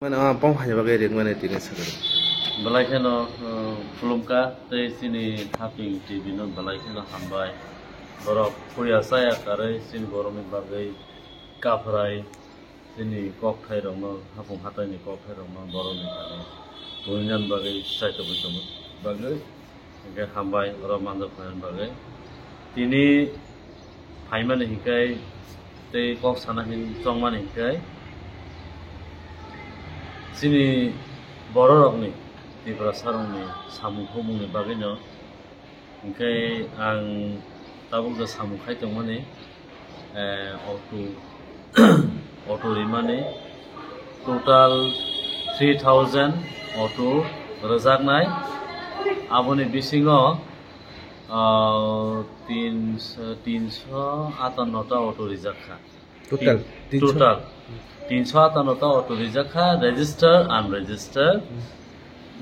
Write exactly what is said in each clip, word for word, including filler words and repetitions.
Mane, ah, pom hai bagwi ring mane tini sakha. Belai kheno, uh, khulumkha tei chini Haping T V no belai kheno hambai. Borok puya chaya karwi chini borokni bagwi kaphrai, chini kokthai rokno, hapung hataini kokthai rokno borokni thani tongna bagwi chaitogwi tongma bagwi. Hingke hambai oro manjak phaina bagwi. Tini phaimani hingke tei kok sana hin chongmani hingke chini bororokni, Tiprasarokni samung humungni bagwino hingke ang tabuk je samung khai tongmani. Eh, auto, auto rimani total three thousand auto rwjaknai. Aboni bisingo, ah, tinso, tinso atanno ta auto rijak kha. Total, Tin-, tinso? Total. Tinso atanno ta auto rijak kha, register, unregister. Hmm.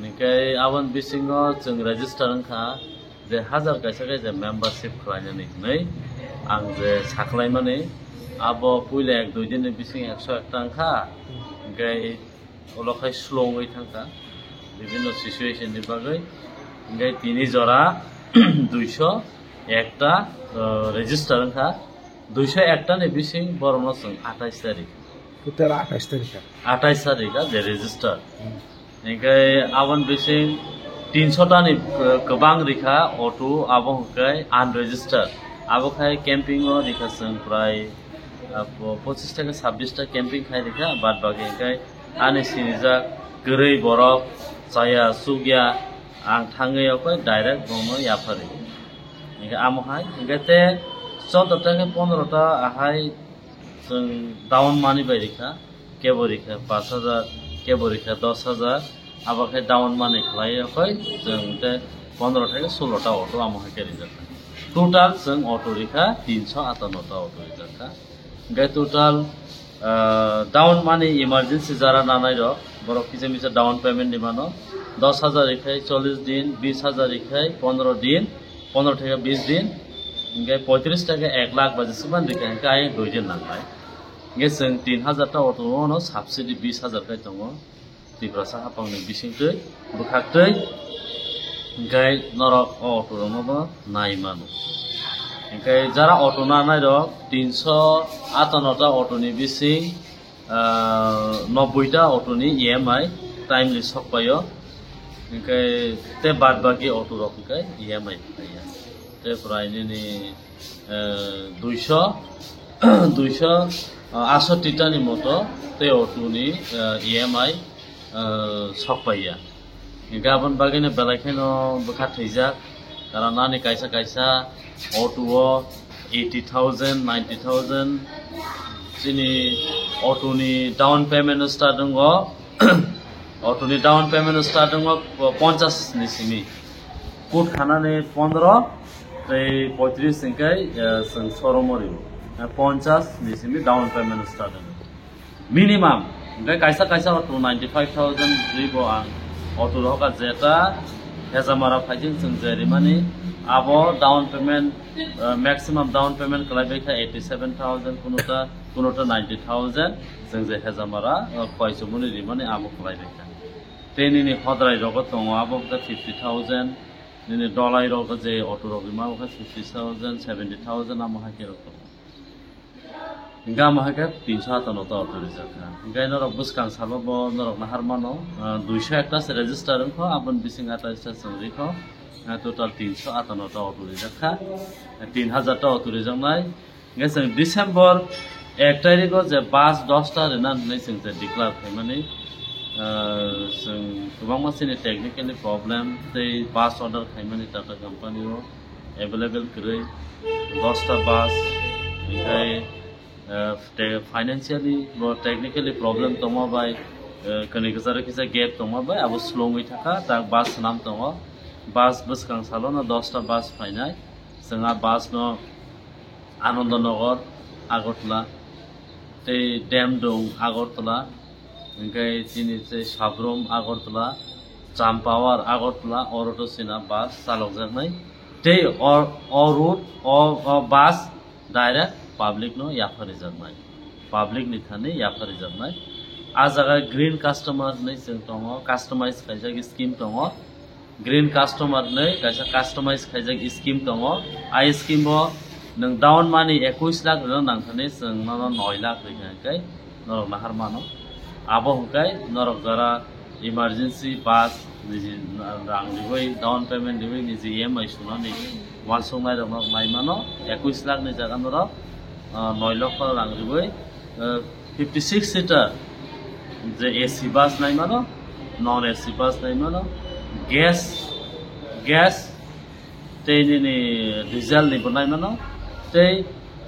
Hingke aboni bisingo chwng register wngkha je hajar kaisa khe je membership khlainani hwnwi ang je saklaimani, abo puila ek dui din ni bisingo ekso ekta wngkha, hingke ulo khai slowngwi thangkha bibinno situation ni bagwi, hingke tini jora duiso ekta, uh, register wngkha. Duiso ekta ni bising borokno chwng atais tarik. Total atais tarik kha. Atais tarik kha je register. Hmm. Hingke aboni bising tinso ta ni, eh, kwbang rikha auto, abo hingke unregister. Abo khai camping o rikha chwng prai, ah, po-, pochis ta khe sabbish ta camping khai rikha, bad baki hingke ani sinijak kwrwi borok chaya chukya ang thangwi o khe direct bono yaphari. Hingke amo hai, hingke te choudo ta khe pondro ta ahai chwng down money bai rikha, kebo rikha pash hajar, kebo rikha dos hajar, abo khe down money khlai o khe chwng te pondro theke sulo ta auto amo hai khe rijak kha. Total chwng auto rikha tinso atanno ta auto rijak kha. Hingke total, ah, down money emergency jara nanai rok, borok kisa misa down payment ni mano, dos hajar rikhai chollish din, bis hajar rikhai pondro din, pondro theke bis din, hingke poitris theke ek lakh baje siman rikha hingke ayang dui din nangnai. Hingke chwng tin hajar ta auto no subsidy bis hajar kai tongo. Tiprasa hapangni bisingtwi bwkhaktwi, hingke norok o auto rokno bo nai mano. Hingke jara auto nanai rok tinso atanno ta auto ni bising, ah, nobboi ta auto ni E M I timely sokpaio. Hingke te bad baki auto rok hingke E M I paiya. Te prai nini eh, duiso, duiso, eh, asoti ta ni moto tei auto ni, eh, E M I, eh, sokpaiya. Hingke aboni bagwino belai kheno bwkha thwijak, karon ani kaisa kaisa auto o eighty thousand, ninety thousand chini auto ni down payment start wngo. Auto ni down payment start wngo ponchas ni simi. Kut khanani pondro tei poitris hingke, eh, chwng showroom o rio. Eh, ponchas ni simi down payment start wngo. Minimum, hingke kaisa kaisa auto ninety five thousand ribo ang. Auto roka jeta Hejamara phaijing chwng je rimani, abo down payment, eh, maximum down payment khlai bai kha eighty seven thousand, kunuta, kunuta ninety thousand, chwng je Hejamara, eh, koichumuni rimani abo khlai bai kha. Tei nini hodrai rogo tongo, abo wngkha fifty thousand, nini dolai rogo je auto rok rima wngkha fifty thousand, seventy thousand, amo hai khe rok tongo. Hingke amo hai khe tinso atanno ta auto rijak kha. Hingke norok bwskang salo bo norok nahar mano, ah, duiso ekta se register wngkho, aboni bising atais ta chwng rikho, ah, total tinso atanno ta auto rijak kha. Tin hajar ta auto rijaknai. Hingke chwng December ek tarikh o je bus dos ta rina hinwi chwng je declare khaimani, ah, chwng kwbangma chini technically problem tei bus order khaimani Tata company o available kwrwi dos ta bus, hingke, ah, te financially bo technically problem tongma bai, ah, kani kwcharo kisa gap tongma bai abo slowngwi thangkha, tak bus swnam tongo. Bus bwskang salo no dos ta bus phainai, chwng a bus no Anandanagar, Agartala, tei Demdong, Agartala, hingke chini tei Sabrom, Agartala, Champawar, Agartala, oro to china bus chalokjaknai. Tei o, o route, o, o bus direct public no yapharijaknai. Public ni thani yapharijaknai. A jaga green customer hinwi chwng tongo, customize khaijak scheme tongo. Green customer hinwi kaisa customize khaijak scheme tongo. A scheme o nwng down money ekush lakh rwna nangthani chwng nono noi lakh rwkha hwnkhe norok nahar mano. Abo hwnkhe norok jora emergency bus niji rang riwi, down payment riwi niji E M I sunani uansuknai rokno nai mano. Ekush lakh ni jaga norok, ah, noi lokho rang riwi, ah, fifty six seater je A C bus nai mano, non A C bus nai mano, gas, gas tei nini diesel ni bo nai mano, tei,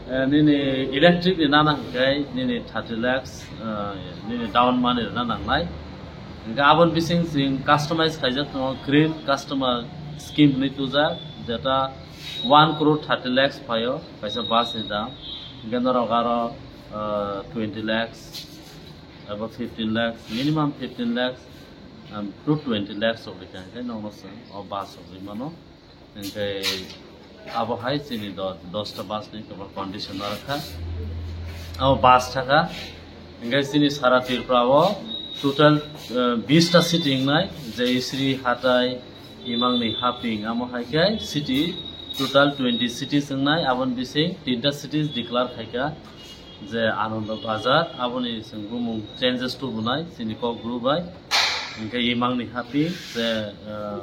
eh, nini electric ni nana hwnkhe nini thirty lakhs, eh, nini down money rwna nangnai. Hwnkhe aboni bising chwng customize khaijak tongo, green customer scheme hinwi tubujak, jeta one crore thirty lakhs phaio kaisa bus ni dam. Hwnkhe norok aro, eh, twenty lakhs abo fifteen lakhs, minimum fifteen lakhs, um, to twenty lakhs rok rikha hwnkhe nokno chwng o bus rok rwi mano. Hwnkhe abo hai chini do-, dosta bus ni kebo condition no rwkha. Abo bus thaka. Hwnkhe chini sara Tripura o total, eh, bista city wngnai, Jayashree, Hatai, Imangni, Haping, amo hai khe city total twenty cities wngnai, aboni bising tinta cities declare khaikha. Je Ananda Bazar, aboni chwng bumung changes tubunai chini kok group bai. Hwnkhe Imangni Haping, je, uh,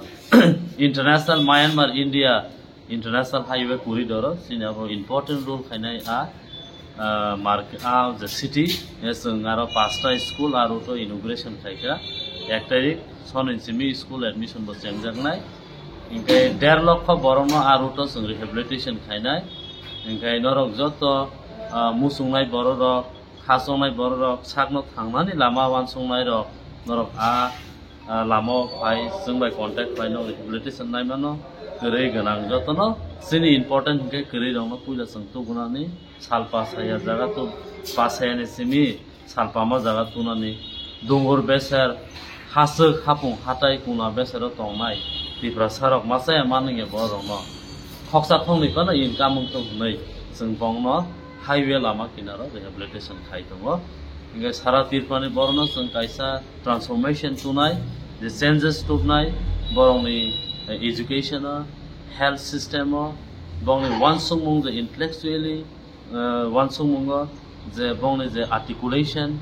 International Myanmar India International Highway Corridor o chini abo important role khainai a, uh, mark-, a je city, e chwng aro pasta school a route o inauguration khaikha. Ek tarik soni simi school admission bo chengjaknai. Hwnkhe der lokho borokno a route o chwng rehabilitation khainai. Hwnkhe norok joto, ah, muchungnai bororok, khachongnai bororok, sakno thangnani lama uansuknairok, norok a, ah, lama o phai chwng bai contact khlai norok rehabilitation naimano. Kwrwi gwnang jotono chini important hwnkhe kwrwirokno puila chwng tugunani sal pasaya jaga tu pasayani simi Salpama jaga tunani, dungur beser, haswk, hapung, hatai, kuna besero tongnai Tiprasarok machaya manwngya borokno khoksa thongni phano income wngthung hwnwi chwng bongno highway lama kinaro rehabilitation khai tongo. Hwnkhe sara Tripurani borokno chwng kaisa transformation tunai, je changes tubnai, borokni, eh, education o, health system o, bongni uansukmung je intellectually, eh, uansukmungo je bongni je articulation,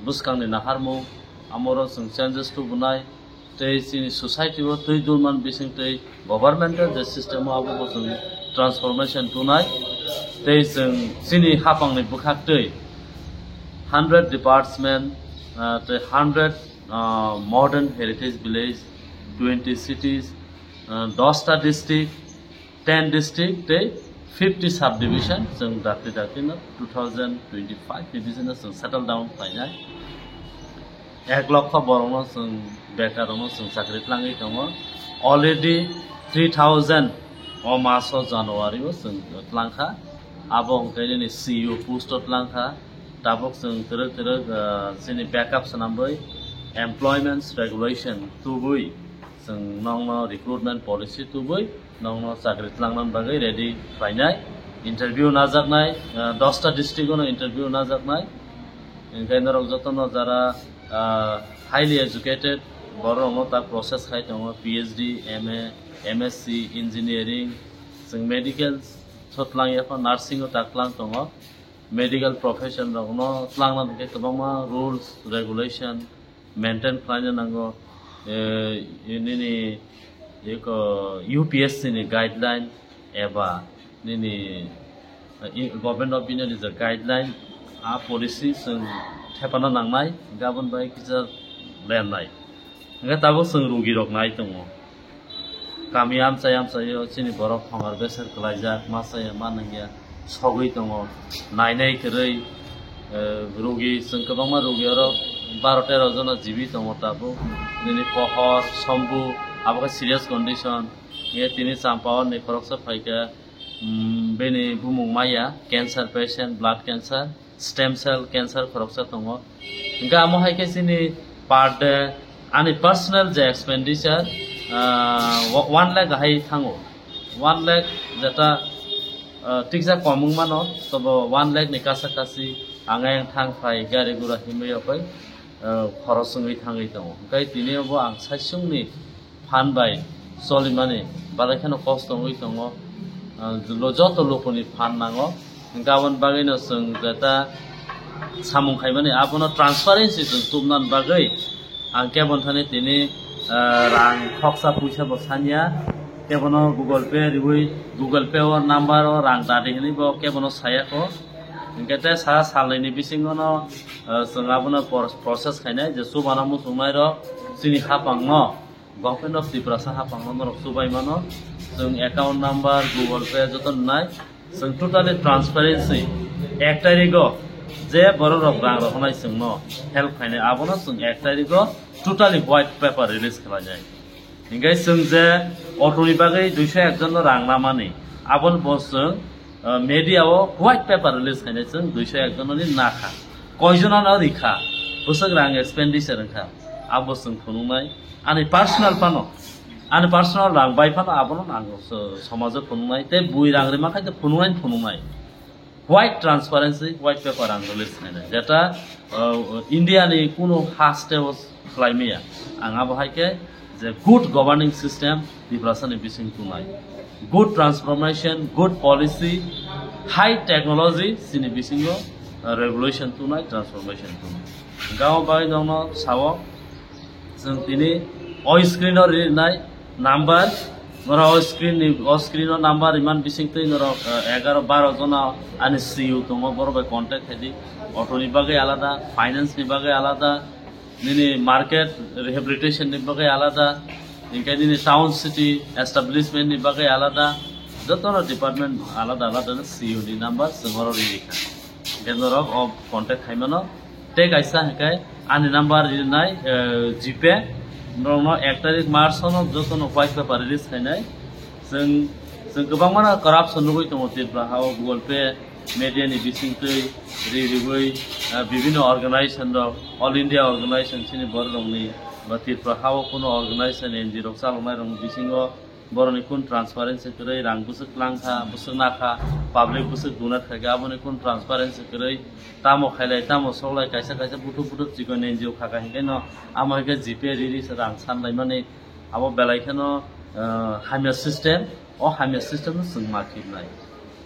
bwskangni naharmung, amoro chwng changes tubunai, tei chini society o twi dulman bising tei government o je system o abo bo chwng transformation tunai, tei chwng chini hapangni bwkhaktwi hundred department, ah, tei hundred, ah, modern heritage village, twenty cities, ah, dosta district, ten district tei fifty subdivision chwng dakti dakti no two thousand twenty-five ni bisino chwng settle down khlainai. Ek lokho borokno chwng bekarrokno chwng chakri tlangwi tongo. Already three thousand o maso January o chwng tlangkha. Abo hwnkhe nini C E O post o tlangkha. Tabuk chwng twrwk twrwk, ah, chini backup swnamwi employment regulation tubui chwng nokno recruitment policy tubui nokno chakri tlangnani bagwi ready khlainai. Interview najaknai, ah, dosta district-o no interview najaknai. Hwnkhe norok jotono jara, ah, highly educated borokno ta process khai tongo, P H D, M A, M S C, engineering, chwng medical so tlang yakho, nursing-o ta tlang tongo. Medical profession rokno tlangna hwnkhe kwbangma rules, regulation maintain khlaina nango. Eh, nini eko U P S C ni guideline eba nini, eh, Government of India ni je guideline, a policy chwng thepana nangnai, gabon bai kisa lennai. Hwnkhe tabuk chwng rugirok nai tongo. Kami amchai amchaio chini borok thongar beser kwlaijak, machaya manwngya sogwi tongo, nainai kwrwi, eh, rugi, chwng kwbangma rugi oro baro tero jona jibi tongo tabuk, nini pohor, sombu, abo khe serious condition, ye tini Champao ni khoroksa phaikha, mm, bini bumung maya, cancer patient, blood cancer, stem cell cancer khoroksa tongo. Hingke amo hai khe chini per day ani personal je expenditure, ah, wa-, one lakh hai thango. One lakh jeta, ah, tiksa kom wng mano, tobo one lakh ni kasa kasi ang ayang thang phai gari gura himwi rokoi. ah, khorok wngwi thangwi tongo. Hwnkhe tini bo ang saichungni phan bai cholimani bagwi kheno kosto wngwi tongo. Ah, lo-, joto lukuni phan nango. Hwnkhe aboni bagwino chwng jeta samung khaimani abono transparency chwng tubunani bagwi ang kebon thani tini, ah, rang khoksa puisa bo sanya. Kebono Google Pay riwi, Google Pay o number o rang dadi hinwi bo kebono saya kho. Hwnkhe tei sa salnwini bisingono, ah, chwng abono por-, process khainai je chubana muchungnairok chini hapangno, Government of Tiprasa hapangno norok chubai mano. Chwng account number, Google Pay joto nwnai. Chwng totally transparency. Ek tarigo je bororok rang rohornai chwngno help khainai, abono chwng ek tarigo totally white paper release khlainai. Hingke chwng je auto ni bagwi duiso ek jon no rang namani, aboni bo chwng, uh, media o white paper release khainai chwng duiso ek jon ni nakha. Koijon ano rikha, bwswk rang expenditure wngkha, abo chwng phunuknai. Ani personal phano, ani personal rang bai phano abono ang so-, somajo phunuknai, tei bui rang rima khai tei phunuknai phunuknai. White transparency, white paper ang release khainai. Jeta, uh, India ni kuno haste o khlai maya. Ang abo hai khe je good governing system Tiprasa ni bising tunai. Good transformation, good policy, high technology chini bisingo, uh, revolution tunai, transformation tunai. Gao bai nongno sao, chwng tini o screen o rinai number, norok o screen ni, o screen o number iman bising twi norok, eh, egaroh baroh jona ani C E O tongo, borok bai contact khaidi. Auto ni bagwi alada, finance ni bagwi alada, nini market rehabilitation ni bagwi alada, hingke nini town city establishment ni bagwi alada, jotono department alada alada C E O ni number chwng oro ri rikha. Hingke norok o contact khaimano. Tei kaisa hingke ani number rinai, eh, GPay. Norokno ek tarik March ono jotono white paper release khainai. Chwng, chwng kwbangmano corruption nugwi tongo Tripura hao, Google Pay, media ni bisingtwi ri riwi, eh, bibhinno organization rok, All India organization chini borok rokni ba Tripura hao kuno organization N G O rok chaloknai rokni bisingo borokni kun transparency kwrwi, rang bwswk langkha, bwswk nakha, public bwswk donate khaikha, aboni kun transparency kwrwi, tamo khailai, tamo soklai, kaisa kaisa buthuk buthuk chikon N G O khaka hinkhe no, amo hinkhe GPay riri se rang sanlaimani, abo belai kheno, eh, hamya system, o hamya system no chwng ma khibnai.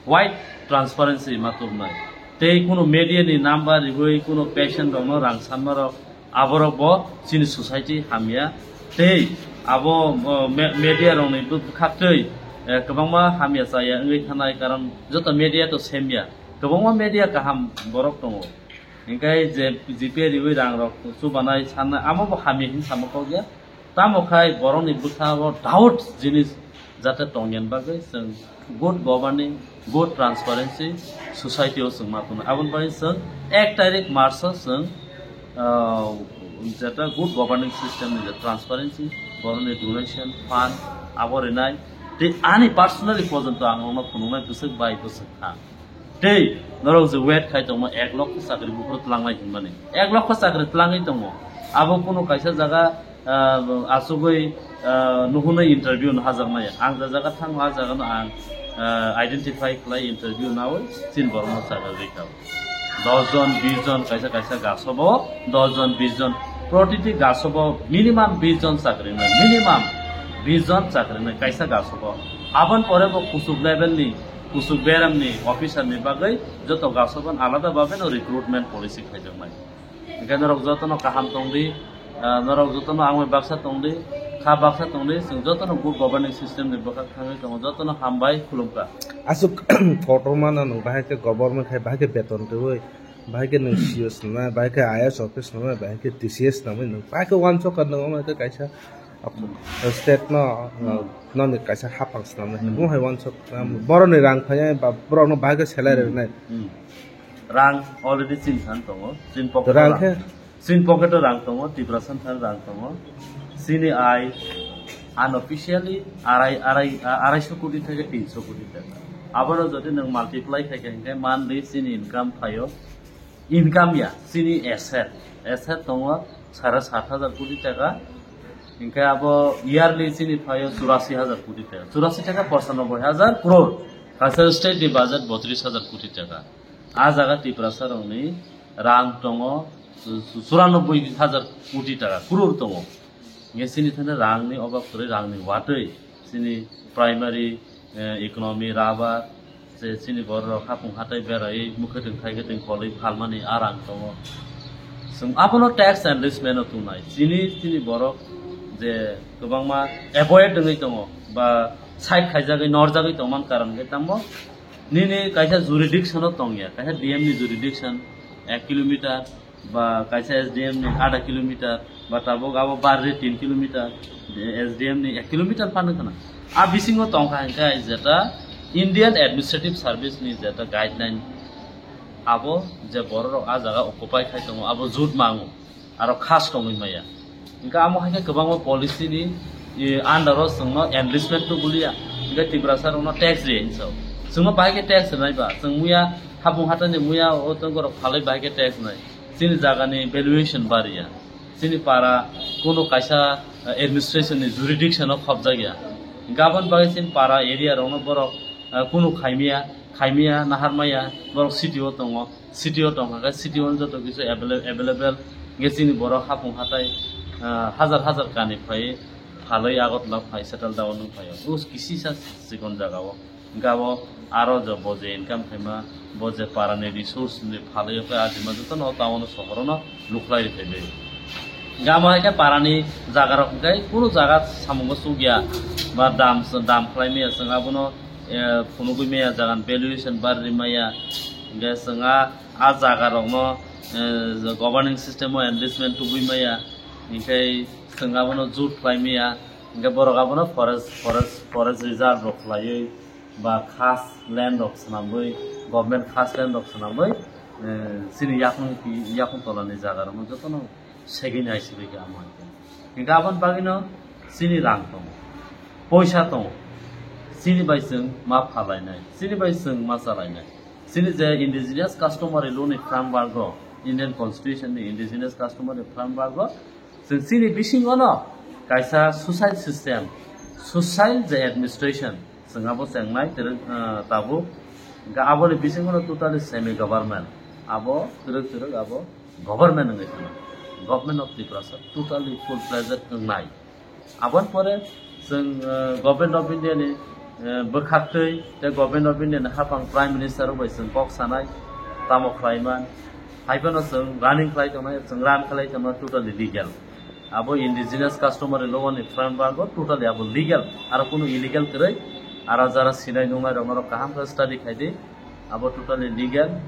White transparency ma tubnai. Tei kuno media ni number riwi kuno patient rokno rang sanma rok, aborok bo chini society hamya. Tei abo, o, me-, media rokni bw-, bwkhaktwi, eh, kwbangma hamya chaya wngwi thanai, karon joto media to semya. Kwbangma media kaham borok tongo. Hinkhe je GPay riwi rang rok chubanai sanna, amo bo hamya hin sama kok ya. Tamo khai borokni bwskango doubt jinis jate tongya bagwi chwng good governing, good transparency society o chwng ma phunuknai. Aboni bagwi chwng ek tarik March o chwng, ah, jeta good governing system ni je transparency, borokni donation, fund abo rinai. Tei ani personally pojonto ang nokno phunuknai bwswk bai bwswk kha. Tei norok je wait khai tongma ek lokho chakri buphuru tlangnai hinmani. Ek lokho chakri tlangwi tongo. Abo kuno kaisa jaga, ah, achugwi, ah, nuhunwi interview no hajaknai. Ang je jaga thango, ah jaga no ang, ah, identify khlai interview nawi chin borokno chakri rikha. Dos jon, bis jon kaisa kaisa gasobo, dos jon, bis jon, protiti gasobo minimum bis jon chakri wngnai, minimum bis jon chakri wngnai kaisa gasobo. Aboni pore bo kuchuk level ni, kuchuk beram ni officer ni bagwi joto gasobo alada babe no recruitment policy khaijaknai. Hingke norok jotono kaham tongdi, ah, norok jotono ang bai baksa tongdi, kha baksa tongdi, chwng jotono good governing system ni bwkhak thangwi tongo, jotono hambai khulumkha. Aswk kotorma no nwng bahai khe government khai bahai khe beton twiwi, bahai khe nwng C E O swnamnai, bahai khe I A S office swnamnai, bahai khe T C S swnamnai, nwng bahai khe wansok ka nwng omo khe kaisa state no, uh, noni kaisa hapang swnamnai. Hmm. Nwng hai wansok, um, boroni rang phaiya ba borokno bahai khe salary Hmm. rwnai. Hmm. Rang already chini thani tongo, chini pocket o Rang rang. Khe? Chini pocket o rang tongo, Tiprasa thani rang tongo. Chini ai unofficially arai, arai, a-, arai so koti theke tin so koti theke. Abono jodi nwng multiply khaikha hinkhe monthly chini income phaio. Income ya, chini asset. Asset tongo sare sat hajar koti taka. Hinkhe abo yearly chini phaio churasi hajar koti taka. Churasi taka pochanoboi hajar crore. Kaisa state ni budget botris hajar koti taka. A jaga Tiprasa rokni rang tongo, churanobboi hajar koti taka, crore tongo. Hingke chini thani rangni obab kwrwi, rangni watwi chini primary, eh, economy, rubber, je chini borok hapung hatai berai mwkhwtwng khaikhe twi kolwi phalmani a rang tongo. Chwng abono tax enrichment-o tongnai. Chini, chini borok je kwbangma avoid wngwi tongo ba side khaijagwi norjagwi tongmani karon khe tamo nini kaisa jurisdiction-o tongya, kaisa D M ni jurisdiction ek kilometer, ba kaisa S D M ni adha kilometer, ba tabuk abo barri tin kilometer, S D M ni ek kilometer phano khna. A bisingo tongkha hingkhe jeta Indian Administrative Service ni jeta guideline, abo je borok rok a jaga occupy khai tongo, abo jut mango, aro khas tongwi maya. Hingkhe amo hai khe kwbangma policy ni, e, under o chwngno enrichment to buliya, hingkhe Tiprasa rokno tax riya hinsa. Chwngno bahai khe tax rwnai ba, chwng muya hapung hatai ni muya o tongorok phalwi bahai khe tax rwnai. Chini jagani valuation bariya. Chini para kunu kaisa, eh, administration ni jurisdiction o khobjakya. Gabon bagwi chini para area rokno borok, eh, kunu khaimya, khaimya, naharmaya, borok city o tongo. City o tongkha khe city o joto kisu available, available. Hingkhe chini borok hapung hatai, eh, hajar hajar kani phai phalwi Agartala phai settle down wng phaio. Us kisisa chikon jaga o. Hingke abo aro je bo je income khaima, bo je para ni resource ni phalwi o khe ajima jotono o town o sohor o no lukhlai rwkhe bai. Hingke amo hai khe para ni jaga rok hingke kunu jaga samung o chukya ba dam, dam khlai maya chwng abono, eh, phunugwi maya jaga ni valuation barwi maya. Hingke chwng a, a jaga rok no, eh, governing system o enrichment tubui maya. Hingke chwng abono jut khlai maya. Hingke borok abono forest, forest, forest reserve rok khlaiwi ba khas land rok swnamwi, government khas land rok swnamwi, eh, chini yakung, yakung tola ni jaga rok no jotono segwi nai sibwi khe amo hai khe. Hingke aboni bagwi no chini rang tongo, poisa tongo, chini bai chwng ma phalainai, chini bai chwng ma chalainai. Chini je indigenous customary law ni framework o, Indian Constitution ni indigenous customary framework o, chwng chini bisingo no kaisa social system, social je administration, chwng abo chengnai twrwk, ah, tabuk. Hingke aboni bisingo no totally semi government. Abo twrwk twrwk abo government wngwi thangna. Government of Tiprasa totally full fledged wngnai. Aboni pore chwng, eh, Government of India ni, eh, bwkhaktwi tei Government of India ni haphang Prime Minister rok bai chwng kok sanai, tamo khlai man, hai phano chwng running khlai tongnai, chwng run khlai tongnai totally legal. Abo indigenous customary law ni framework o totally abo legal, aro kunu illegal kwrwi, aro jara sinai nungnai rok norok kaham khe study khai di. Abo totally legal.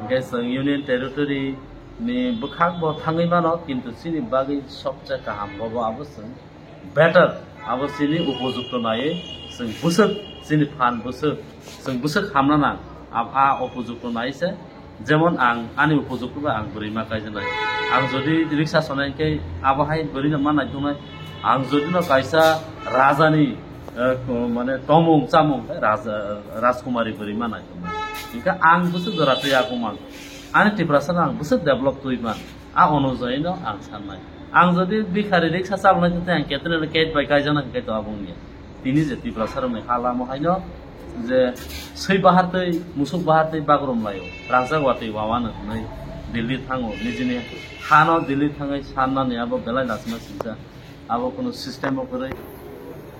Hingke chwng Union Territory ni bwkhak bo thangwi mano, kintu chini bagwi sobse kaham bo, bo abo chwng better. Abo chini upojukto naiwi chwng bwswk, chini phan bwswk, chwng bwswk hamna nang. Ab-, a upojukto nai se, jemon ang ani upojukto bai ang bwrwi ma kaijaknai. Ang jodi riksa sonai hingke abo hai bwrwi no ma naituknai. Ang jodi no kaisa raja ni, eh, ko-, mane tomung chamung, eh, raja, Rajkumari bwrwi ma nai. Hingke ang bwswk jora twi akumang. Ani Tiprasa no ang bwswk develop twi man. A onojai no ang sannai. Ang jodi bikhari riksa chalnai tei ang ketre le ket bai kaijana hingke to abong ya. Tini je Tiprasa rok ni halamo haino je swi bahar tei musuk bahar tei bagrum laio. Rangchak watwi wawan hwnwi Delhi thango nijini hano Delhi thangwi sannani abo belai lachima singsa. Abo kunu system o kwrwi.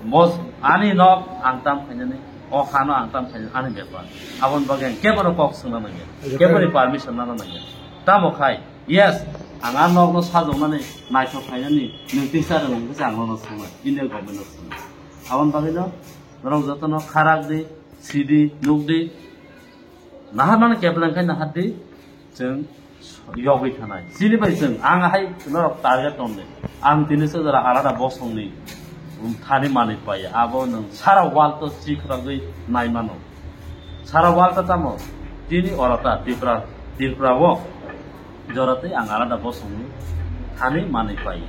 Mos ani nok ang tam khainani, o hano ang tam khainani ani bepar. Aboni bagwi ang kebono kok swngna nangya, keboni permission nana nangya. Tamo khai, yes, ang a nokno sajoknani naithok khainani nwng tisa rwng hwnkhe se ang nono swngnai, Indian government no swngnai. Aboni bagwino norok jotono kharak di, sidi, nukdi. Naharmani keblang khai nahardi, chwng yogwi thanai. Chini bai chwng, ang hai norok target tongdi. Ang tini se jora alada bosongni, um, thani manwi paiya. Abo nwng sara world o chikhwragwi nai mano. Sara world o tamo? Tini orota Tripura, Tripura o jora tei ang alada bosongni thani manwi paiya.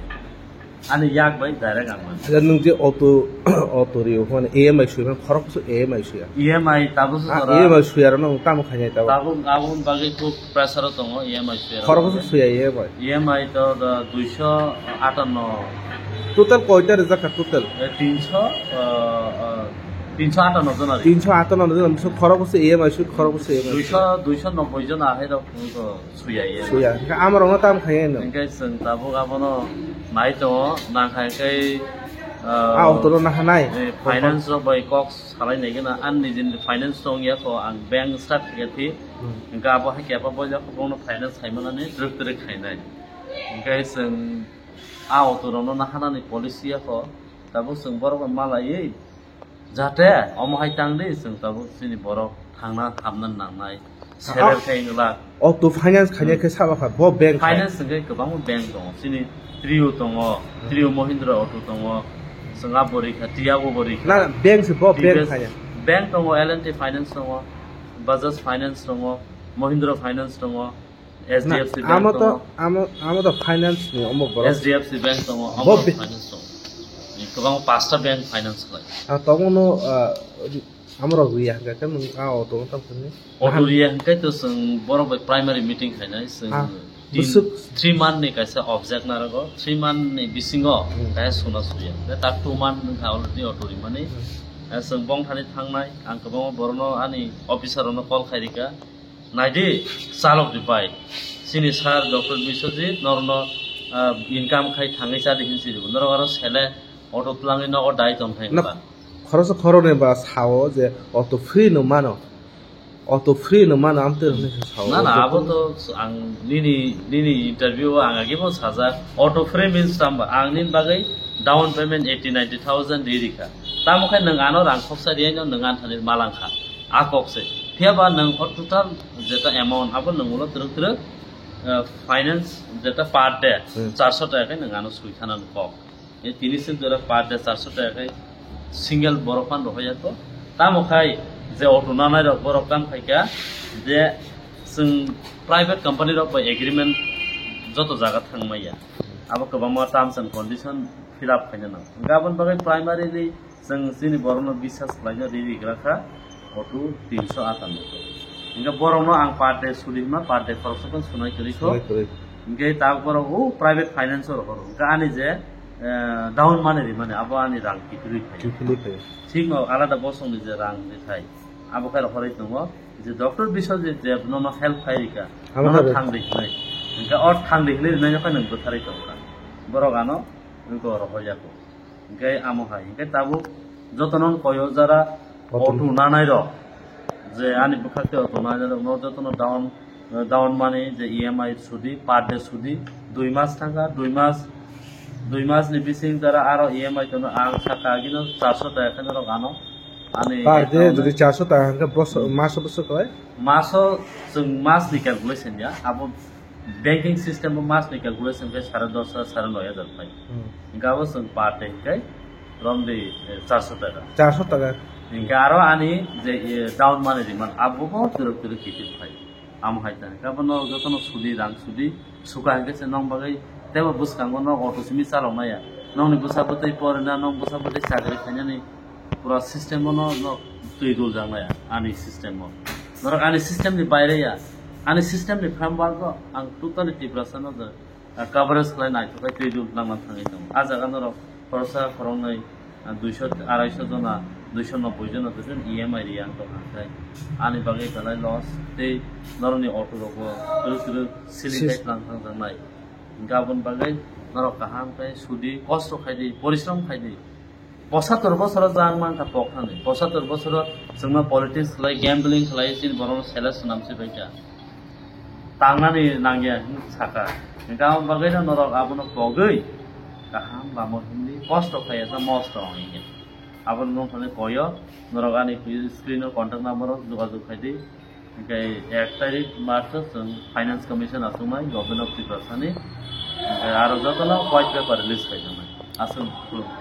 Ani yak bai direct ang mano. Acha, nwng je auto, auto rio phone E M I sui man, khorok kusu E M I suya. E M I tabuk se Ah, jora. E M I suya rano tamo khainai tabuk. Tabuk aboni bagwi khub pressure o tongo E M I suya. Khorok kusu suya E M I. E M I to da duiso atanno. Total koita rijak kha total? Eh, tinso, eh, eh, Tinsho atanno jona ri. Tinsho atanno jona, so khorok bwswk E M I, so khorok bwswk E M I. Duisho, duisho nobboi jona ahai rok wngkha suya E M I. Suya. Hwnkhe amorokno tam khaiya no. Hwnkhe chwng tabuk abono nai tongo, nangkha hwnkhe, ah, ah, auto no nahanai. Eh, finance rok bai kok salai nai gana, ani nijini finance tong ya kho, ang bank start khe thi. Hmm. Hwnkhe abo hai khe apa boya kho, bono finance khai manani twrwk twrwk khainai. Hwnkhe chwng ah auto rokno nahanani policy ya kho, tabuk chwng borok bai malaiwi. Jate omo hai tang di, chwng tabuk chini borok thangna hamna nangnai. Seller ah, khe wngla. Auto finance khaina hmm khe sabo kha, bo bank khai. Finance hwnkhe kwbangma bank tongo. Chini Trio tongo, hmm, Trio Mahindra Auto tongo. Chwng abo rikha, Tiago bo rikha. Na, na, bank se bo bank T V S khai. Bank tongo, L and T Finance tongo, Bajaj Finance tongo, Mahindra Finance tongo. H D F C na, bank amo to, tongo. Amo, amo to finance ni omo borok. H D F C bank tongo, bo amo bi- finance tongo. Ni kwbang pasta bank finance khlai. Ah, tongo no, ah, amo rok riya hwnkhe nwng, ah, o tongo tam khe. Auto riya hwnkhe to chwng borok bai primary meeting khainai, chwng ah, tin, bwswk three month ni kaisa object narago, three month ni bisingo hmm kaisa suna suya. Hwnkhe ta two month wngkha already auto rimani. Hmm. Eh, chwng bongthani thangnai, ang kwbangma borokno ani officer rokno call khai rikha. Naidi, chalok di pai. Chini sir Doctor Biswajit, norokno, ah, income khai thangwi chadi hinwi sidi. Norok aro sele auto twlangwi nogo dai tong khai na ba. Khoroksa khoroknwi ba sao je auto free no mano. Auto free no mano, amtwi rokni sao. Na, na, auto abo free. To ang nini, nini interview o ang agi bo sajak. Auto free means tamba. Ang nini bagwi down payment eighty, ninety thousand ri rikha. Tamo khe nwng ano rang khoksa riyai no nwng anthani malangkha. A kok se. Phiya ba nwng o total jeta amount abo nwng ulo twrwk twrwk, eh, finance jeta per day hmm charso taka khe nwng ano sui thana kok. E tini sik jora per day charso taka khe single borok phan rohorya kho. Tamo khai je auto nanai rok borok kam khai kha je chwng private company rok bai agreement joto jaga thang maya. Abo kwbangma terms and condition fill up khaina nang. Hwnkhe aboni bagwi primarily chwng chini borokno biswas khlaina ri rigra kha auto tinsho atanno. Hwnkhe borokno ang per day sudi hima per day khoroksa phano sunai kwrwi kho. Sunai kwrwi. Hwnkhe tabuk borok o private finance o rohoro. Hwnkhe ani je, eh, down money rimani abo ani rang kiphilwi phaio. Kiphilwi phaio. Thik no alada bosongni je rang rithai abo khe rohorwi tongo. Je Doctor Biswajit je nono help khai rikha, abo nono khe thang ri hwnwi. Hwnkhe o thang ri hwnwi rwnaino khe nwng bwtharwi tongkha. Borok ano wngkhe rohorya kho. Hwnkhe amo hai, hwnkhe tabuk jotono koyo jara auto auto nanai rok, je ani bwkhak tei auto nanai rok no jotono down, down money je E M I sudi, per day sudi, dui mas thangkha, dui mas, dui mas ni bising jara aro E M I tono ang saka agino charso taka khe norok ano. Ani per day account jodi charso taka hwnkhe bosor, hmm, maso bosor kwlai? Maso chwng mas ni calculation ya, abo banking system o mas ni calculation khe sare dos hajar, sare noi hajar phai. Hmm. Hingke abo chwng per day hingke romdi, eh, charso taka. Charso taka. Hingke aro ani je, eh, down money rimani abo bo twrwk twrwk kiphil phai. Amo hai ta hingke abono jotono sudi, rang sudi, suka hingke se nong bagwi teibo bwskango nog auto simi chalok maya. Nongni bwsa bwtwi porina, nong bwsa bwtwi chakri khainani pura system o no, no twi dul jak maya ani system o. Norok ani system ni baire ya. Ani system ni framework o ang totally Tiprasa no je, ah, coverage khlai naithok khe twi dul nang nang thangwi tongo. Ah jaga norok khoroksa khoroknwi, ah, duiso, araisho jona, duiso nobboi jona joto E M I ri ang tong kha khe ani bagwi belai loss tei norokni auto rok bo kwrwk kwrwk siling sis- khai tlang thang jaknai. Hingke aboni bagwi norok kaham khe sudi, kosto khai di, porishrom khai di. Posator bosoro jang mankha pok thani. Posator bosoro chwngno politics khlai, gambling khlai, chini borokno sele swnam se baikha. Tangnani nangya hinwi saka. Hingke aboni bagwino norok abono pogwi kaham lama himdi kosto khlaiya sa mosto wng ya. Abono nung thani koyo norok ani screen o contact number o jogajog khai di. Hingke ek tarik March o chwng Finance Commission achuknai Government of Tiprasa ni. Hingke aro jotono white paper release khaijaknai. Aswk khulum.